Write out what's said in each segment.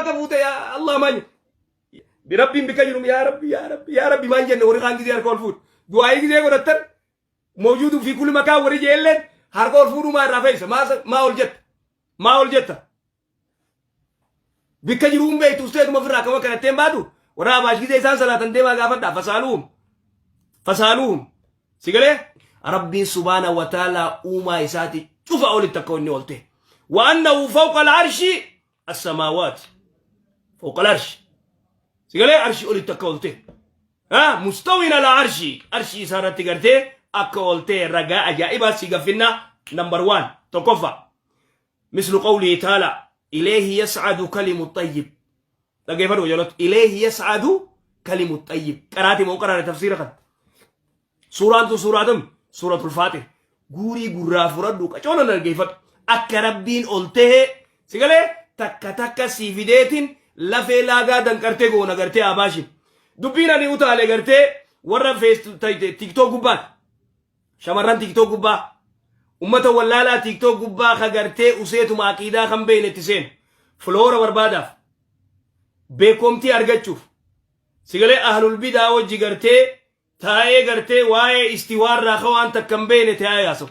Harka fuute yaa Allah maan Rabbiin bikka jiru yaa Rabbi yaa Rabbi yaa Rabbi maan jenne warri kaan gizee harka ol fuudhu. Du'aayii gizee godhattan mawjuudu fi kulli makaan warri jeelleen harka ol fuudhuu maa irraa fe'isa maa ol jetta maa ol jetta. Bikka jiru hin beektu usteetuma ofirraa akkama kadhattee hin baatu warra abaash gizee isaan salaatan deemaa gaafadhaa fasaaluhum fasaaluhum si galee rabbiin subhaana wa ta'ala uumaa isaati cufa olitti akka inni olte wa annahu fawqa al-arshi as-samaawaati fawqa al-arshi si galee arshi olitti akka olte ha mustawin ala arshi arshi isaa irratti gartee akka olte ragaa ajaa'ibaa si gaffinna number one tokkoffaa Mislu qawlihi ta'ala ilayhi yas'adu kalimu xayyib. Dhaggeeffadhu jalatti ilayhi yas'adu kalimu xayyib. Qaraati moo qaraare tafsiira kana. Suuraan tun suuraa tam suuratul faaxir. Guurii gurraa fudhadhu qacoona dhaggeeffadhu. Akka rabbiin ol tahee si galee takka takka sii fideetiin lafee laagaa danqartee goona gartee abaashin. Dubbiin ani utaale gartee warra fees tiktook gubbaati. Shamarran TikTok gubbaa ummata wallaalaa TikTok gubbaa ka gartee useetuma aqiidaa kan beeyne itti seenu filoora barbaadaaf beekomtii argachuuf sigalee ahlul bidaa wajji gartee taa'ee gartee waa'ee istiwaarraa ka waan takka hin beeyne taa'ee yaasawu.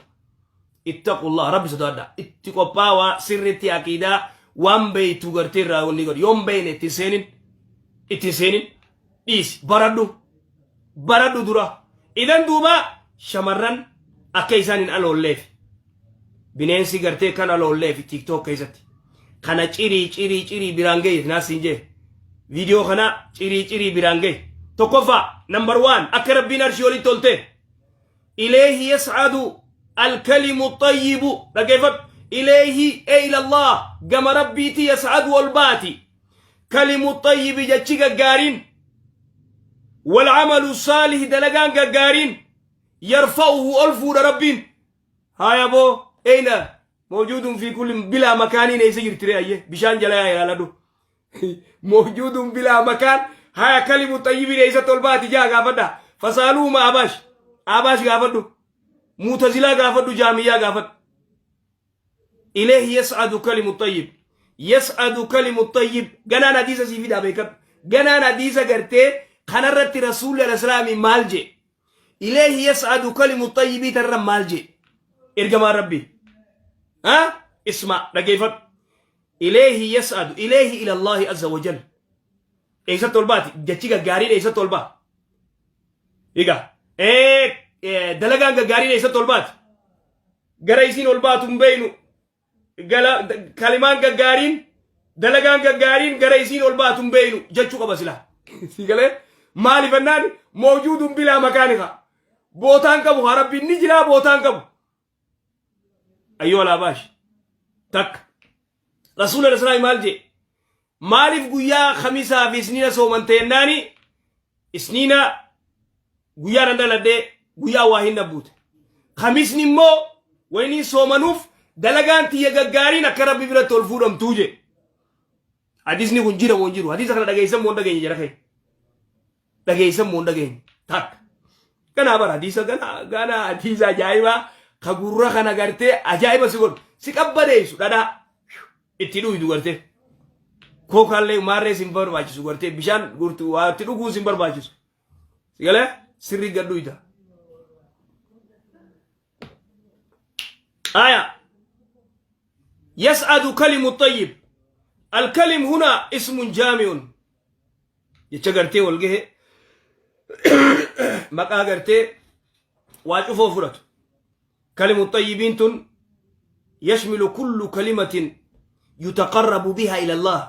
Ittaqullah rabbi sodaadha itti qophaawaa sirriitti aqiidaa waan beeytu gartee irraa wanni godhu yoon beeyne itti seenin itti seenin dhiisi baradhu baradhu dura idan duuba shamarran akka isaan hin aloolleef bineensi gartee kan aloolleef tiktok keessatti kana cirii cirii cirii biraan gahe naas siin jee viidiyoo kana cirii cirii biraan gahe tokkoffaa number one akka rabbiin arshii olitti olte ilayhi yas'adu alkalimu xayyibu dhaggeeffadhu ilayhi e ila allah gama rabbiiti yas'adu ol baati kalimu xayyibi jechi gaggaariin walcamalu saalih dalagaan gaggaariin yarfa'uhu ol fuudha rabbiin haya boo eyna mawjuudun fi kulli bilaa makaaniin eessa jirti ree ayye bishaan jala yaa ilaaladhu mawjuudun bilaa makaan haya kalimu xayyibiin eessatti ol baati jaa gaafadha fasaaluhuma abaash abaash gaafadhu muutazilaa gaafadhu jaamiyyaa gaafadhu ilayhi yas'adu kalimu xayyib yas'adu kalimu xayyib ganaan hadiisa sii fidaa beekadhu ganaan hadiisa gartee kanarratti rasuulli alayhi maal jee ilayhi yas'adu kalimu xayyibii tanarra maal jee ergamaan rabbii ha isma dhageeffadhu ilayhi yas'adu ilayhi ila allahi azza wa jal eessatti ol baati jechi gaggaariin eessatti ol baa egaa dalagaan gaggaariin eessatti ol baati gara isiin ol baatu hin beeynu gala kalimaan gaggaariin dalagaan gaggaariin gara isiin ol baatu hin beeynu jechuu qaba silaa si galee maaliif jennaan mawjuudun bilaa makaanika bootaan qabu haa rabbiin ni jiraa bootaan qabu ayyoo alaabaash takka rasuula islaami maal jee maaliif guyyaa khamisaa fi isniina sooman teennaani isniina guyyaa nan dhaladhee guyyaa waa hin nabbuute khamisni immoo wayniin soomanuuf dalagaan tiyya gaggaariin akka rabbi biratti ol fuudhamtuu jee hadiisni kun jira moo hin jiru hadiisa kana dhageessan moo hin dhageenye jara keenya dhageessan moo hin dhageenye takka ganaa bara hadiisa ganaa ganaa hadiisa ajaa'ibaa ka gurra kana gartee ajaa'iba si godhu si qabbaneessu dhadhaa itti dhuydu gartee kookaallee maarree sin barbaachisu gartee bishaan gurtu waa itti dhuguun sin barbaachisu si galee sirrii gad dhuyda aya يسعد كلم الطيب الكلم هنا اسم جامع jecha gartee wal gahe maqaa gartee waa cufoo fudhatu kalimu xayyibiin tun yashmilu kullu kalimatin yutaqarrabu biha ila Allah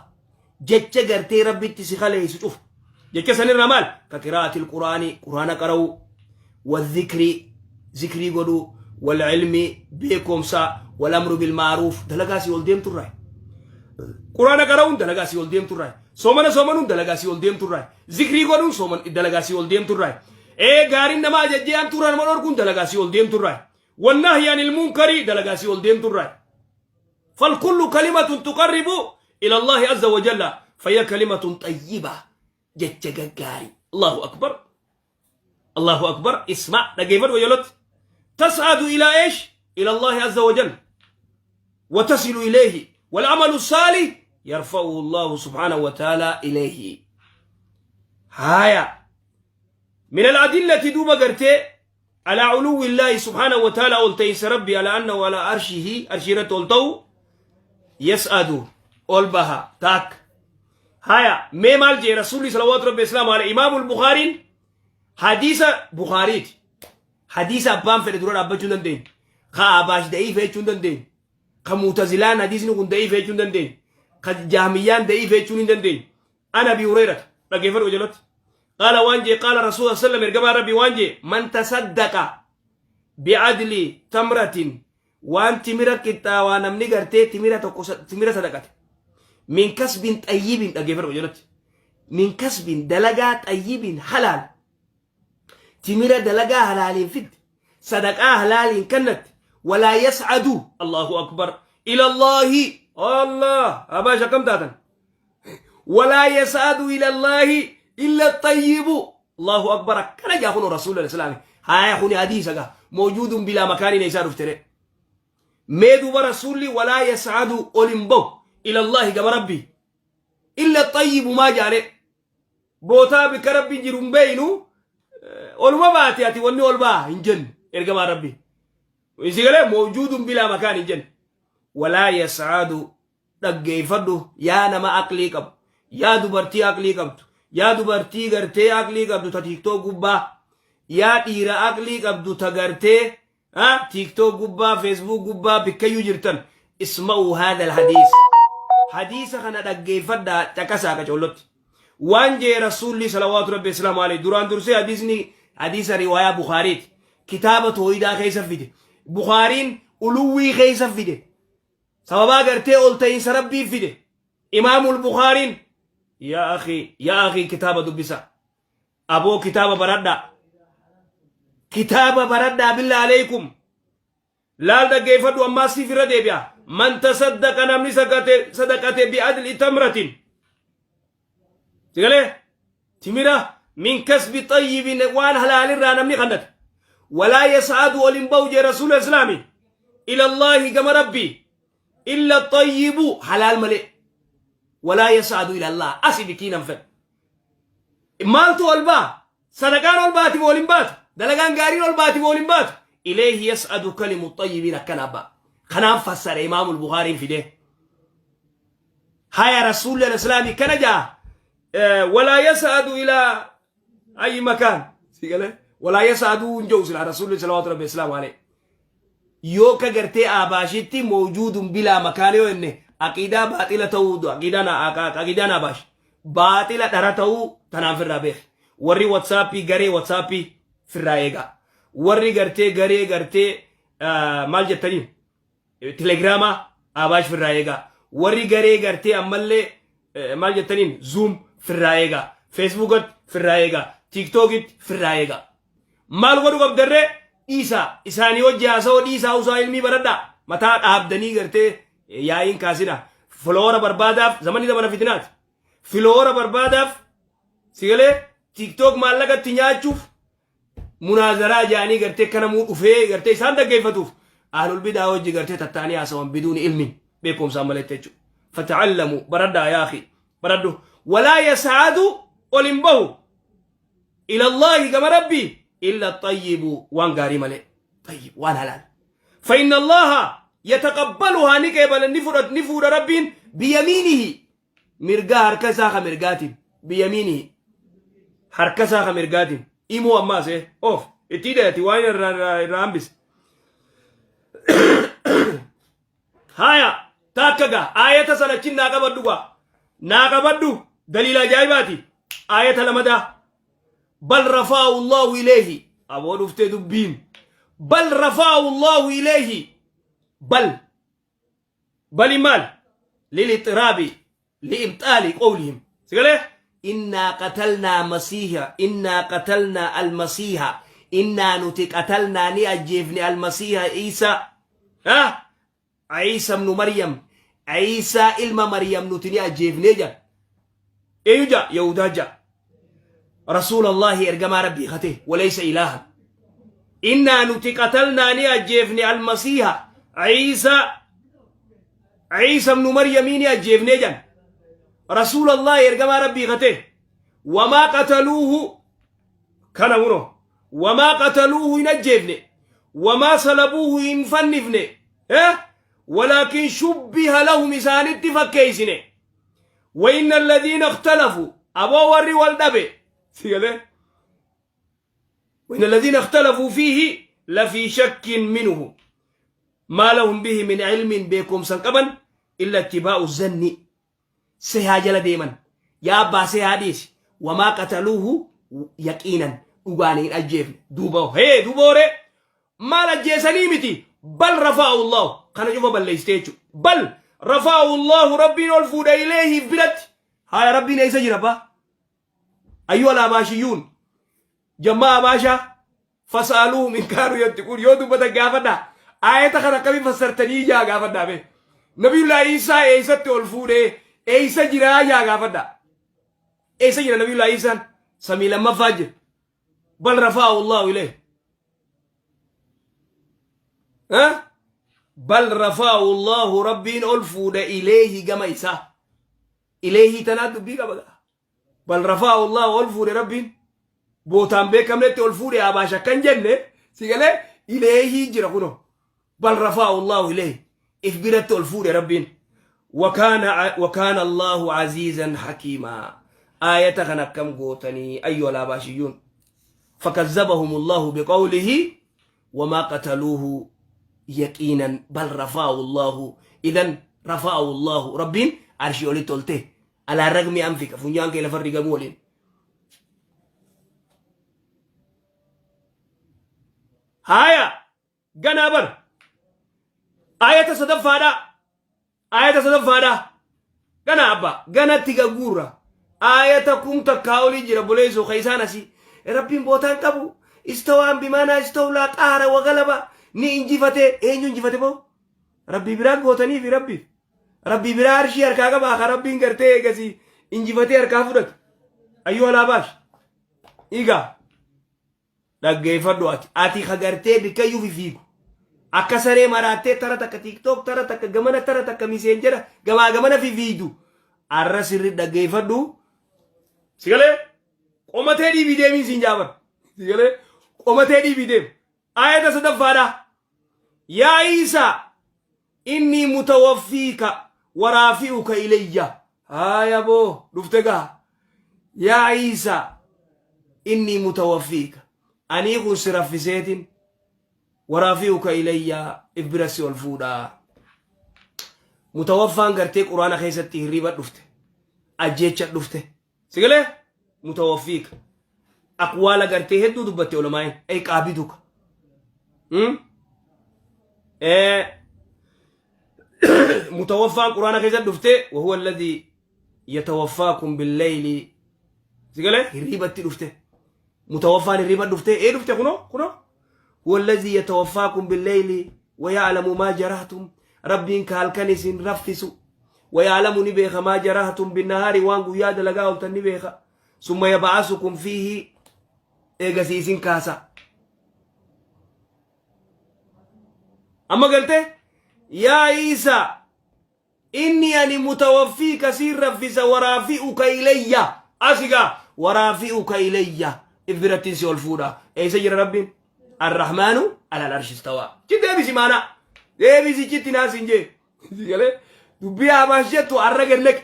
jecha gartee rabbitti si kaleessu cufa jecha sanirra maal ka qiraa'ati alqur'aani qur'aana qara'u والذكر zikrii godhuu والعلم beekomsa والأمر بالمعروف dalagaa si ol deemtu irraa quraana qara'uun dalagaa si ol deemtu irraa soomana soomanuun dalagaa si ol deemtu irraa zikrii godhuun sooman dalagaa si ol deemtu irraa ee gaariin nama ajajjee hamtuu irraa nama dhorkuun dalagaa si ol deemtu irraa والنهي عن المنكر dalagaa si ol deemtu irraa فالكل كلمة تقرب إلى الله عز وجل فهي كلمة طيبة jecha gaggaarii الله أكبر الله أكبر اسمع dhaggeeffadhu wayyalotti تصعد إلى إيش إلى الله عز وجل وتصل إليه والعمل الصالح Yarfa'uhu Allahu subhaanahu wa ta'ala ilayhi. Haya. Min al-adillati duuba gartee alaa uluwwi Illaahi subhaanahu wa ta'ala ol ta'insa Rabbi ala annahu ala arshihi arshii irratti ol ta'u yas'adu ol baha taak. Haya mee maal jee Rasuulli salawaatu Rabbi islaamu ala Imaamul Bukhaariin hadiisa Bukhaariiti. Hadiisa abbaan fedhe dura dhaabbachuu hin dandeenye. Ka Abaash da'iifa jechuu hin dandeenye. Ka Mu'tazilaan hadiisni kun da'iifa jechuu hin dandeenye. Ka Jaahmiyyaan da'iifa jechuun hin dandeenye. An Abi Hurayrata dhaggeeffadhu jalatti. Qaala waan jee qaala Rasuula sallam ergamaa Rabbii waan jee man tasaddaqa bi'adli tamratin waan timira qixxaawaa namni gartee timira tokko timira sadaqate min kasbin xayyibin dhaggeeffadhu jalatti min kasbin dalagaa xayyibin halaal timira dalagaa halaaliin fidde sadaqaa halaaliin kannatte walaa yas'adu Allahu akbar ila Allahi Allah abaash akkam taatan walaa yas'adu ila Allahi illa xayyibu Allahu akbar akkana jaa kun rasuula islaami haya kuni hadiisa gaa mawjuudun bilaa makaaniin isaa dhuftere mee duuba rasuulli walaa yas'adu ol hin bahu ila Allahi gama rabbii illa xayyibu maa jaale bootaa bikka rabbiin jiru hin beeynu oluma baate ati wanni ol baa hin jennu ergamaa rabbii isi galee mawjuudun bilaa makaan hin jennu walaa yas'adu dhaggeeffadhu yaa nama aqlii qabu yaa dubartii aqlii qabdu yaa dubartii gartee aqlii qabdu ta tiiktook gubbaa yaa dhiira aqlii qabdu ta gartee ha tiiktook gubbaa feesbuuk gubbaa bikkayyuu jirtan isma'uu haadha alhadiis hadiisa kana dhaggeeffadhaa caqasaa qacoollotti waan jee rasuulli salawaatu rabbi islaamu alayhi duraan dursee hadiisni hadiisa riwaayaa bukaariiti kitaaba tooyidaa keessa fide bukaariin uluwwii keessa fide sababaa gartee ol ta'iinsa rabbii fide imaamul bukaariin yaa akhi yaa akhi kitaaba dubbisa Aboo kitaaba baradhaa. Kitaaba baradhaa billaa aleeykum. Laal dhaggeeffadhu ammaa siif irra deebi'a. Man tasaddaqa namni sadaqate bi'adli tamratin. Sigalee timira min kasbi xayyibin waan halaalirraa namni kannate. Walaa yas'adu ol hin ba'u jee rasuula islaami. Ila Allaahi gama rabbii. Illa xayyibu halaal malee. Walaa yas'adu ila Allah asi bikiinan fedhu. Maaltu ol ba'a? Sadaqaan ol baati moo ol hin baatu? Dalagaan gaariin ol baati moo ol hin baatu? Ilayhi yas'adu kalimu xayyibiin akkanaa ba'a. Kanaan fassare Imaamul Buhaariin fidee. Haya Rasuulli al-Islaamii kana jaa walaa yas'adu ilaa ayyi makaan. Si galee? Walaa yas'adu hin jiru silaa Rasuulli salawaatu rabbi islaamu alayhi. Yoo ka gartee Abaashitti mawjuudun bilaa makaan yoo jenne aqiidaa baaxila ta'uu aqiidaan Abaash baaxila dhara ta'uu tanaan firraa beeki. Warri watsaappii garee watsaappii firraa eegaa. Warri gartee garee gartee maal jettanii telegiraamaa Abaash firraa eegaa. Warri garee gartee ammallee maal jettaniin zuum firraa eegaa. Feesbuukatti firraa eegaa. Tiiktookitti firraa eegaa. Maal godhu qabdarree dhiisaa isaanii wajji haasawoo dhiisaa usaa ilmii baradhaa mataa dhaabdanii gartee yaa'iin kaasina filoora barbaadaaf zamanni zamana fitinaati filoora barbaadaaf sigalee tiiktook maallaqatti nyaachuuf munaazaraa jaanii gartee kanamuu dhufee gartee isaan dhaggeeffatuuf ahlul bidaa wajji gartee tattaanii haasawan biduuni ilmin beekumsaan maletti jechuudha. Fata'allamu baradhaa yaa akhi baradhu walaa yasaadu ol hin bahu ila Allaahi gama Rabbii illa xayyibu waan gaarii malee xayyib waan halaal fa inna Allaaha yataqabbaluhaa ni qeebala ni fudhat ni fuudha Rabbiin biyamiinihi mirgaa harka isaa ka mirgaatiin biyamiinihi harka isaa ka mirgaatiin imoo ammaas of itti hidhati waan irraa hambise haya taakka gaa aayata sana achi naa qabadhu gaa naa qabadhu daliila ajaa'ibaati aayata lamadaa bal rafa'ahu Allahu ilayhi aboo dhuftee dubbiin bal rafa'ahu Allahu ilayhi bal bali maal lilixiraabi liibxaali qawlihim sigalee innaa qatalnaa masiiha innaa qatalnaa almasiiha innaa nuti qatalnaa ni ajjeefne almasiiha iisaa ha Iisa ibnu Maryam Iisaa ilma Maryam nuti ni ajjeefne jedha eenyu jedha Yahudaa jedha Rasuulallahi ergamaa Rabbii kate walaysa ilaahan innaa nuti qatalnaa ni ajjeefne almasiiha Iisaa Iisa ibnu Maryamii ni ajjeefne jedhan. Rasuulallahi ergamaa Rabbii ka ta'e. Wamaa qataluuhu kana kunoo wamaa qataluuhu hin ajjeefne wamaa salabuuhu hin fannifne eh? Walaakin shubbiha lahum isaanitti fakkeeysine. Wa inna alladhiina ikhtalafu aboo warri wal dhabe si galee وإن الذين اختلفوا فيه لفي شك منه ما لهم به من علم بكم سنقبا إلا اتباع الزن سيها جل ديما يا أبا سيها ديس وما قتلوه يقينا أغاني أجيف دوبو هي دوبوري ما لجيسني متي بل رفعه الله كان جوفا بل ليستيچو بل رفعه الله ربي والفود إليه برت هاي ربي ليس جربا أيها الأباشيون Jammaa Abaashaa fasaaluhum in kaanuu yantiquun yoo dubbatan gaafadhaa. Aayata kana akkamiin fassartanii jaa gaafadhaa mee. Nabiyullaa Iisaa eessatti ol fuudhee eessa jiraa jaa gaafadhaa. Eessa jira Nabiyullaa Iisaan? Samii lammaffaa jira. Bal rafa'ahu Allahu ilayhi. Ha? Bal rafa'ahu Allahu Rabbiin ol fuudhe ilayhi gama isaa. Ilayhi tanaa dubbii qaba gaa. Bal rafa'ahu Allahu ol fuudhe Rabbiin bootaan beekamnetti ol fuudhe abaash akkan jenne si galee ileehii jira kunoo bal rafa'ahu Allahu ileehi if biratti ol fuudhe Rabbiin wakaana Allahu aziizan hakiimaa aayata kan akkam gootanii ayyuhal abaashiyyuun fakazzabahum Allahu biqawlihi wamaa qataluuhu yaqiinan bal rafa'ahu Allahu idan rafa'ahu Allahu Rabbiin arshii olitti ol ta'e Alaa ragmi anfika funyaan kee lafa rigamuu waliin. Haaya ganaa bar ayata sadaffaadhaa ayata sadaffaadhaa ganaa abbaa ganatti gagguurra ayata kum takkaa olii jira boleessoo ka isaan asii rabbiin bootaan qabu istawaan bimaanaa istawlaa qaara wagalaba ni injifate eenyu injifate boo rabbii biraa gootaniifi rabbiif Rabbii biraa arshii harkaa qabaa ka rabbiin gartee eegasii injifatee harkaa fudhate. Ayyuu alaabaash. Igaa dhaggeeffadhu ati ati ka gartee bikkayyuu fifiigu. Akka saree maraattee tara takka tiiktook tara takka gamana tara takka miseenjera gamaa gamana fifiidu. Arra sirri dhaggeeffadhu. Sigalee qomatee dhiibii deemiin siin jaabar. Sigalee qomatee dhiibii deem. Aayata sadaffaadha. Yaa Iisaa innii mutawaffiika waraafi'uka ilayya. Haaya boo dhufte gaa. Yaa Iisaa innii mutawaffiika anii kun si raffiseetin waraafi'uka ilayya if bira si ol fuudhaa. Mutawaffaan gartee quraana keessatti hirriba dhufte. Ajjeecha dhufte. Si galee? Mutawaffiika. Aqwaala gartee hedduu dubbatte ulamaa'in. Ay qaabiduka. Hmm? Mutawaffaan quraana keessa dhufte wahuwa alladhii yatawaffaakum billayli. Si galee? Hirriibatti dhufte. Mutawaffaan hirriiba dhufte. Ee dhufte kunoo kunoo. Huwa alladhii yatawaffaakum billayli wa ya'lamu maa jarahtum. Rabbiin ka halkan isin raffisu. Wa ya'lamu ni beeka maa jarahtum binnahaari waan guyyaa dalagaa ooltan ni beeka. Summa yab'asukum fiihi eegasii isin kaasa. Amma galtee yaa Iisaa Inni ani mutawaffiika siin raffisa waraafi'uka ilayya asi gaa waraafi'uka ilayya if birattiin si ol fuudha eessa jira rabbiin arrahmaanu alal arshi istawaa chi deebisi maanaa deebisi chitti naa siin jee si galee dubbii abaash jettu arra gad naqi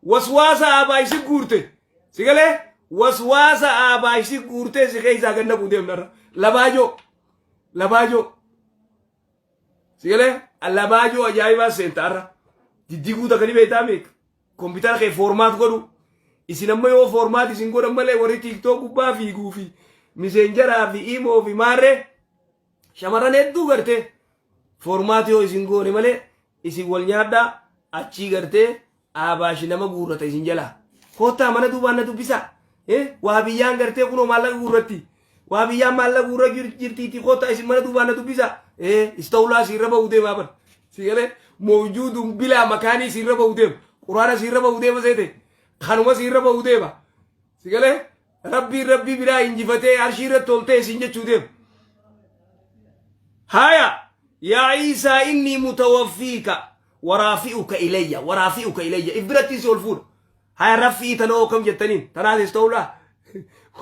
waswaasa abaash si guurte si galee waswaasa abaash si guurte si keessaa gad naquu deemnarra labaajoo labaajoo Si galee labaajoo ajaa'ibaa seenta har'a. Diddiguu takka ni beektaa meeqa? Kompiitara kee format godhu. Isin amma yoo format isin godhan malee warri TikTok gubbaa fiiguu fi miseenjaraa fi imoo fi maarree shamarran hedduu gartee format yoo isin goone malee isin wal nyaadhaa achii gartee Aabaashi nama guurrata isin jalaa. Koottaa mana duubaan na dubbisaa. Waa biyyaan gartee kunoo maallaqa guurratti. Waa biyyaan maallaqa guurra jirtiitii koottaa isin mana duubaan na dubbisaa. Istawlaa siirra ba'uu deemaa bar. Si galee mawjuudun bilaa makaanii siirra ba'uu deema. Quraana siirra ba'uu deema seete. Kanuma siirra ba'uu deema. Si galee rabbiin rabbii biraa injifatee arshii irratti ol ta'e siin jechuu deema. Haaya yaa Iisaa innii mutawaffiika waraafi'uka ilayya waraafi'uka ilayya if biratti si ol fuudha. Haya raffii tanoo kam jettaniin tanaatis ta'uudha.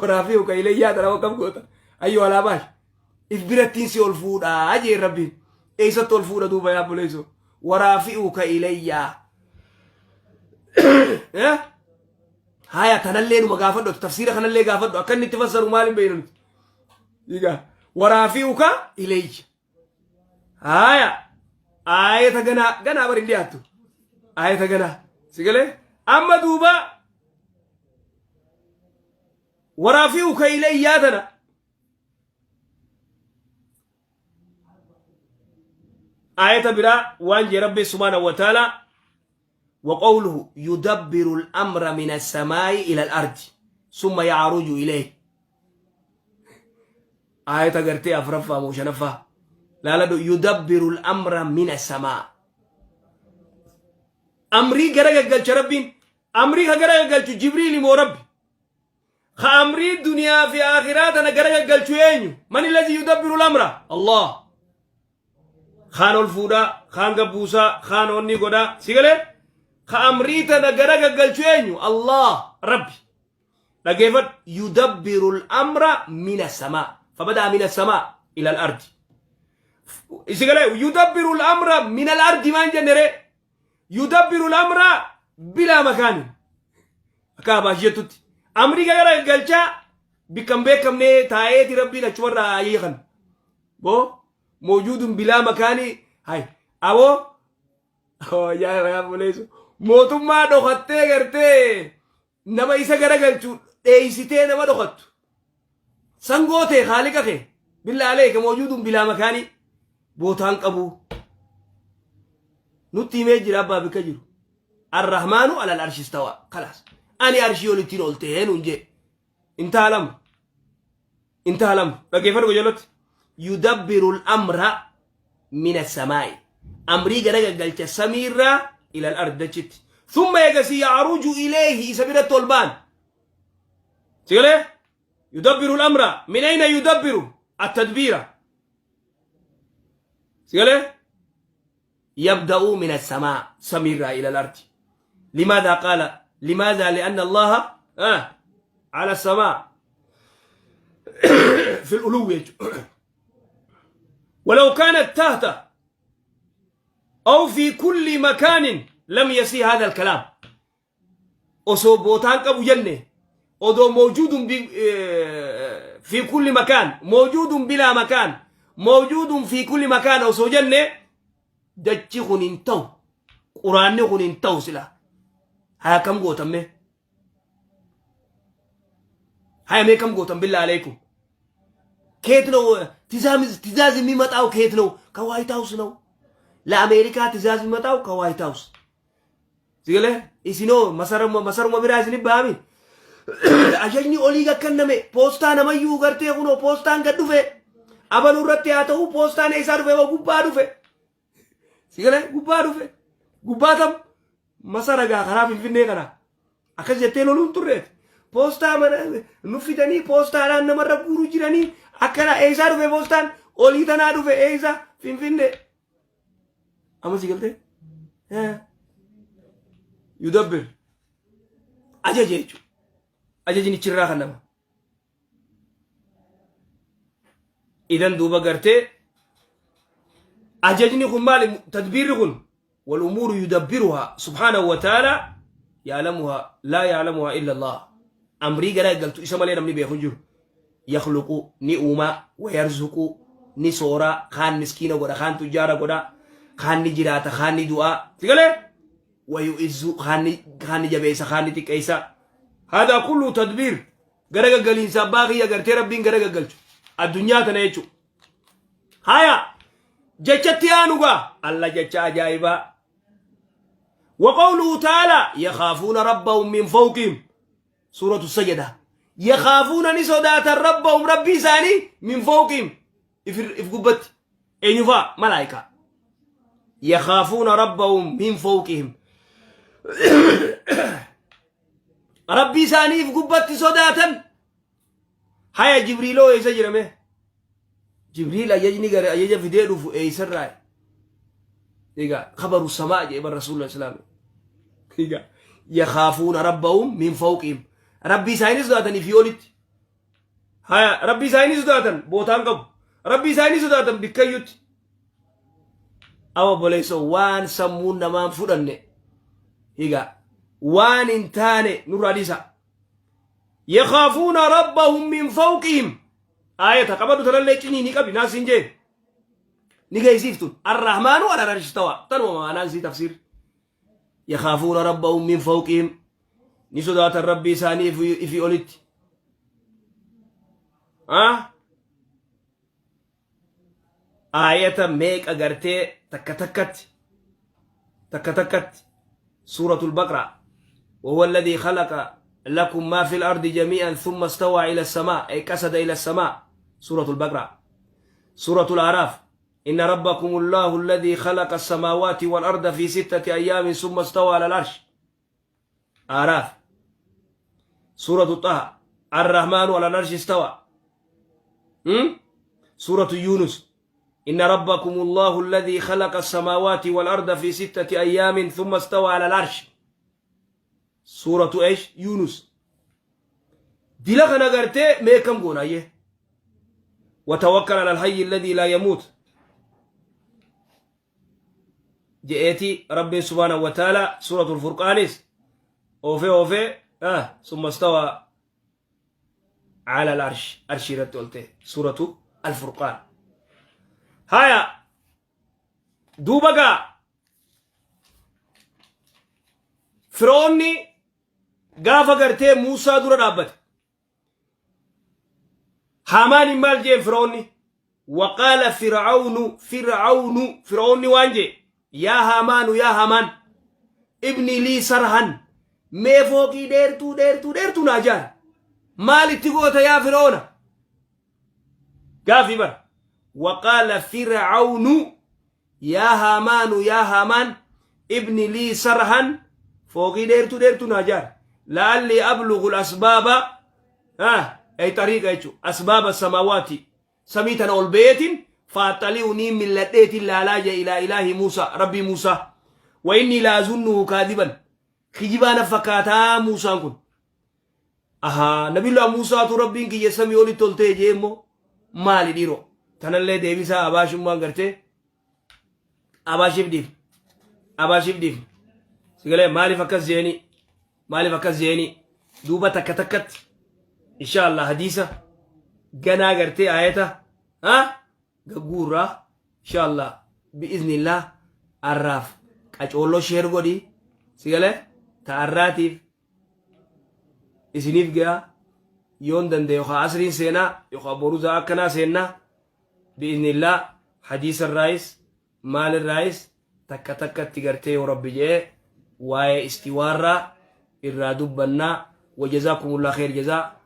Waraafii uka ilayyaa tana kam goota. Ayyoo alaabaash. If birattiin si ol fuudhaa jee rabbiin. Eessatti ol fuudha duuba yaa buleessu. Waraafii uka ilayyaa. Haya tanallee numa gaafadhu tafsiira kanallee gaafadhu akka inni itti fassaru maal hin beeknu nuti. Egaa waraafii uka ilayya. Haya aayata ganaa ganaa bari hin dhiyaattu. Aayata ganaa si galee amma duuba waraafii uka ilayyaa tana aayata biraa waan jee rabbi subhaanahu wa ta'ala. وقوله يدبر الأمر من السماء إلى الأرض ثم يعرج إليه. آية قرتي أفرفا موشنفا لا لا يدبر الأمر من السماء. أمري قرقة قلت ربين أمري قرقة قلت جبريل مو ربي خامري الدنيا في آخرات أنا قرقة قلت من الذي يدبر الأمر؟ الله. خان الفودا خان قبوسا خان أني قدا سيقله خامري تنا قرقة قلت الله ربي. لكيف يدبر الأمر من السماء فبدأ من السماء إلى الأرض. سيقله يدبر الأمر من الأرض ما جنري يدبر الأمر بلا مكان. أكابا جتت أمريكا قرقة قلت بكم بكم نه تايتي ربي لشورا أيغن بو موجود بلا مكان. هاي أبو يا يا بوليسو موتما دوختي غرتي نما إيسا غرغلچو ديسيتي نما دوخت سانغوتي خالقك بالله عليك موجود بلا مكان بوتان قبو نتي ميجر أبا بكجر الرحمن على العرش استوى خلاص أني عرشي ولتين قلتين ونجي انتهى الأمر انتهى الأمر. فكيف جلت يدبر الأمر من السماء أمري قرقة قلت سميرة إلى الأرض دجت ثم يقسي يعرج إليه سبيل الطلبان. تقول يدبر الأمر من أين يدبر التدبير؟ تقول يبدأ من السماء سميرة إلى الأرض. لماذا قال لماذا؟ لأن الله على السماء في الألو. ولو كانت تحت أو في كل مكان لم يسي هذا الكلام. أصوبوتان كبو جنة أدو موجود في كل مكان موجود بلا مكان موجود في كل مكان أصو جنة دجي خنين تو قرآن خنين تو سلا هيا كم قوتم مي هيا مي كم قوتم بالله عليكم. كيت نو تزاز ميمتاو كيت نو كوايت هاوس نو لأمريكا تزاز ميمتاو كوايت هاوس سيقله إسينو مسار ما بيرازني بامي أجني أوليغا كنمي بوستان ما يو غرتي غنو بوستان قدوفه أبلو رتي آتو بوستان إيسار فيه وغبا دوفه سيقله غبا دوفه غبا تم مسار غا خراب في نيغنا أكجتين لون تريت بوستا من نفيدني بوستا على نمر غورو جيراني أكنا إيسار فيه بوستان أولي تنا دوفه إيسا فين أما سيقلته ها يدبر أجاجيجو أجاجيني تشرا خنما إذن دوبا قرتي أجاجيني خمال تدبير خن والأمور يدبرها سبحانه وتعالى يعلمها لا يعلمها إلا الله. أمري قال قلت إسمع لنا من بيخنجر يخلق نئوما ويرزق نسورا خان مسكينة ولا خان تجارة ولا خان نجرات خان دعاء تقول ويؤز خان جبيسة خان تكيسة. هذا كله تدبير قرق قال إنسان باغي قرتي ربين قرق قلت الدنيا تنيتشو هيا جتتي أنوغا الله جتشا جايبا. وقوله تعالى يخافون ربهم من فوقهم سورة السجدة يخافون نسودات ربهم ربي ثاني من فوقهم إف قبت إنفا ملائكة يخافون ربهم من فوقهم ربي ثاني في قبت صداتا. هيا جبريل يسجرمه جبريل أيجني قال أيجا في ديره في أيسر إيجا خبر السماء جاء الرسول الله صلى الله عليه وسلم. إيجا Yakhaafuuna rabbahum min fawqihim. Rabbii isaanii sodaatan ifii olitti. Haya rabbii isaanii sodaatan bootaan qabu. Rabbii isaanii sodaatan bikkayyutti. Awa obboleessoo waan sammuun namaan fudhanne higaa waan hin taane nurraa dhiisa. Yakhaafuuna rabbahum min fawqihim. Aayata qabadhu tanallee cinii ni qabi naas hin jeen. Ni geessiftun. Arrahmaanu ala arshi istawa. Tanuma maanaan sii tafsiir. Yakhaafuuna rabbahum min fawqihim. Ni sodaatan rabbii isaanii ifii olitti. Ah? Aayata meeqa gartee takka takkatti takka takkatti suuratul baqraa وهو الذي خلق لكم ما في الأرض جميعا ثم استوى إلى السماء أي قصد إلى السماء سورة البقرة سورة الأعراف إن ربكم الله الذي خلق السماوات والأرض في 6 أيام ثم استوى على العرش أعراف سورة طه الرحمن على العرش استوى سورة يونس إن ربكم الله الذي خلق السماوات والأرض في 6 أيام ثم استوى على العرش سورة إيش يونس دي لك أنا قرتي ميكم قونا يه وتوكل على الحي الذي لا يموت جئتي ربي سبحانه وتعالى سورة الفرقان أوفي أوفي ثم استوى على العرش أرشي رتولته سورة الفرقان هيا دوبقى فرعوني غافا غرتي موسى دورا دابت هامان مال جي فرعوني وقال فرعون فرعون فرعون وانجي يا هامان يا هامان ابني لي سرحا مي فوقي ديرتو ديرتو ديرتو ناجار مالي تقوت يا فرعون قافي بر وقال فرعون يا هامان يا هامان ابني لي سرحا فوقي ديرتو ديرتو ناجار لعلي أبلغ الأسباب أي طريقة يجو أسباب السماوات سميتنا البيت فاطلعوني من لديت لا لاجئ إلى إله موسى ربي موسى وإني لا أظنه كاذبا خجبان فكاتا موسى كن أها نبي الله موسى ربي كي يسمي ولي تلتي جيمو مالي ديرو تنالي ديبسا أباشم ما قرتي أباشف ديف أباشف ديف سيقولي مالي فكس زيني مالي فكس زيني دوبا تكتكت إن شاء الله حديثة جنا قرتي آيته ها غورا إن شاء الله بإذن الله عراف أجولو شير غودي سيقولي تعراتيف إسنيف جا يون دند يخا عصرين سينا يخا بروزا أكنا سينا بإذن الله حديث الرئيس مال الرئيس تك تك تجرتي وربي جاء واي استوارا الرادوب بنا وجزاكم الله خير جزاء.